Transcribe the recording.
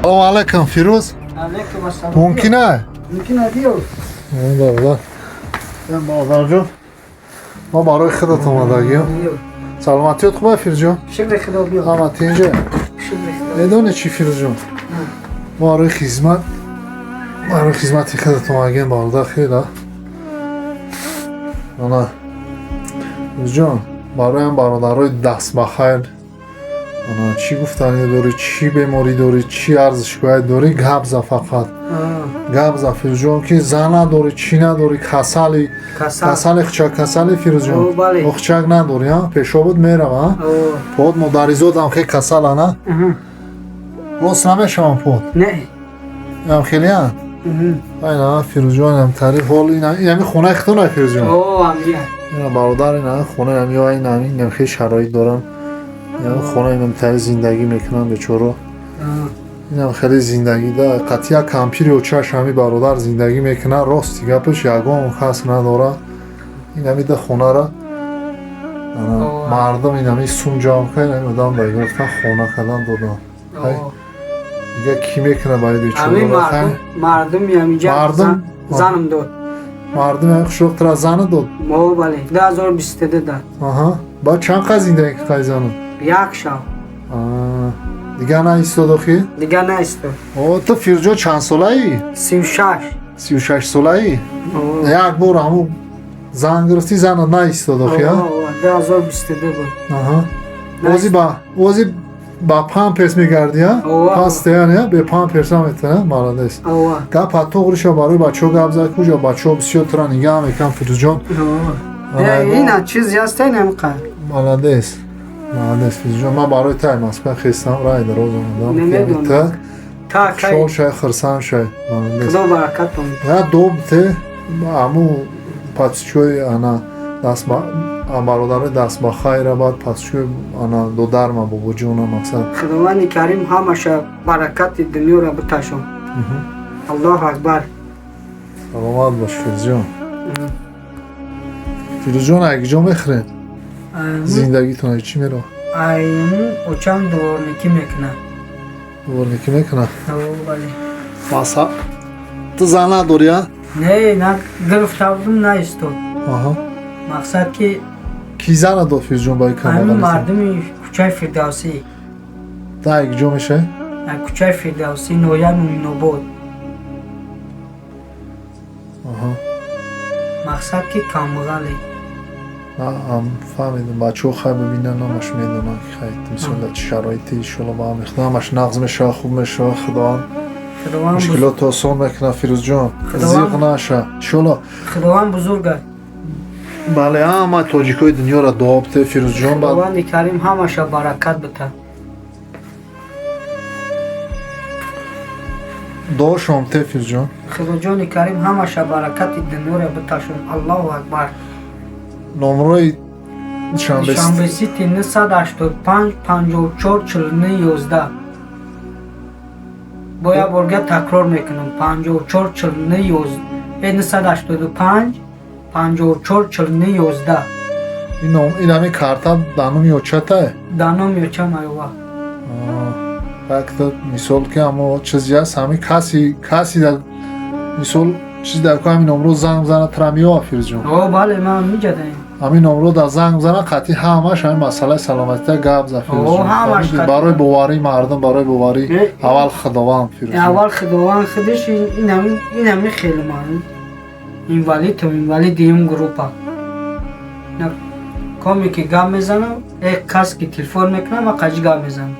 Салому алайкум, Фирӯз. Алейкум ассалом. Мумкин а? Мумкин а, биё. Бародар, модарҷон, мо барои худат омадагием. Биё. Саломатиёт хуба, Фирӯзҷон? Шукри Худо, биё. Ҳама тинҷа? Шукри Худо. Медонӣ чӣ, Фирӯзҷон, мо барои хизмати худат омадагием, бародар. Хела ана, Фирӯзҷон, бароям бародарои дастбахайр, ана, чӣ гуфтанӣ дорӣ? Чӣ беморӣ дорӣ, чӣ арзу шикоят дорӣ, гап за, фақат гап за, Фирӯзҷон, ки зан надорӣ, чӣ надорӣ, касали. Касал. Касали, хчак касали, Фирӯзҷон? О, бале. Охчак надорӣ, а пешобуд мерава, а? О. Под модаризодам хе касала, на? Аҳа. Рост намешавам под? Не. Ам хелиан. Айна, Фирӯзҷон, тари ҳол инами хонаи худтона, Фирӯзҷон? О, амия. Ина, бародар, ина хона ами, инами инам хе шароит дорам, инами хона, инам тари зиндагӣ мекунам, бечоро. Инам хеле зиндагӣ да, қатъия кампири очаш ҳами бародар зиндагӣ мекунад. Рости гапаш, ягон кас надора, инами да хонара ана, мардум инами сум ҷамъ кард, инами одам да гирифтан, хона кардан додан. Ай, дига кӣ мекунад барои Ами. бечора? Мардум, мардуми амиҷа. Мардум? Занам дод. Мардум ҳами хушроқ тара зана дод? О, бале. 2022 дад. Аҳа, баъд чанд қад зиндагӣ кардӣ зану? Як шаб. Дига наистод охи? Дига наистод. О, ту, Фирӯзҷон, чанд солаӣ? 36. 36 солаӣ? О. Як бор ҳамун зан гирифтӣ, зана наистод охи, а? О, 2022 буд. Аҳа, ози ба памперс мегардӣ, а? Ова. Пастеян, бе памперс наметавонӣ, молодец. Ова. Гап туғриша барои бачаҳо гап зад, куҷо бачаҳо бисёр тура нигаҳ мекунанд, Фирӯзҷон. Ина чиз ҳаста, инам қад. Молодец, молодец, Фирӯзҷон. Ман барои тай Москва хестам, рай дароз омадам. Намедонам. Та Та кай. хушҳол шай, хурсанд шай, молодец. Худо баракатон. Я доб те аму патчои, ана, даст ба бародарои даст ба хайра, баъд патчои, ана, додарма, бобоҷона, мақсад. Худованди Карим ҳамаша баракати дунёро биташон. Аллоҳу акбар. Саломат бош, Фирӯзҷон. Фирӯзҷон, ай куҷо мехӯред, зиндагитон ай чӣ меро? Айму очам дворникӣ мекунад. Дворникӣ мекунад? О, бале. Маса, ту зан надорӣ, а? Не, на гирифта будум, наистод. Мақсад ки Кӣ зана дод, Фирӯзҷон, ба ҳамин камбағалӣ? Мардуми кӯчаи Фирдавсӣ. Та ай куҷо мешавӣ? Дар кӯчаи Фирдавсӣ, ноҳияи Муъминобод. Мақсад ки камбағале. Фаҳмидам, бачаҳо хай бибинанд, ҳамаш медонанд, ки хай, мисол, дар чӣ шароите. Иншолло, ба ҳам худо ҳамаш нағз мешавад, хуб мешавад, Худованд Худованд мушкилотро осон мекунад, Фирӯзҷон. Худованд Зиқ наша, иншолло. Худованд бузург аст. Бале, ҳама тоҷикои дунёро дуо бите, Фирӯзҷон, баъд Худованди Карим ҳамаша баракат бита. Дуо шом те, Фирӯзҷон. Худоҷони Карим ҳамаша баракати дунёро биташон. Аллоҳу акбар. Номрои Душанбе? Душанбе Сити 985 54 49 11. Бо як борга такрор мекунам: 54 49 11, 985 54 49 11. Ин ном, ин ҳамин карта дар номи очатае? Дар номи очам, айва. Якта мисол ки ҳамо чизи ҳаст, ҳамин каси дар мисол чизи дар ку, ҳамин номро занг зана, тра меёва, Фирӯзҷон? О, бале, ман миҷадаем. Ҳамин номро дар занг зана, қатъи ҳамаш ҳамин масъалаи саломатия гап за, Фирӯзҷон. О, ҳамаш Фаҳмидӣ? қатъи. Барои боварии мардум, барои боварӣ. Аввал Худованд, Фирӯзҷон. Аввал Худованд худаш. Инами хеле ман инвалидам, инвалид дуюм группа. Коме ки гап мезанам, кас ки телефон мекунам, ман қаҷи гап мезанам.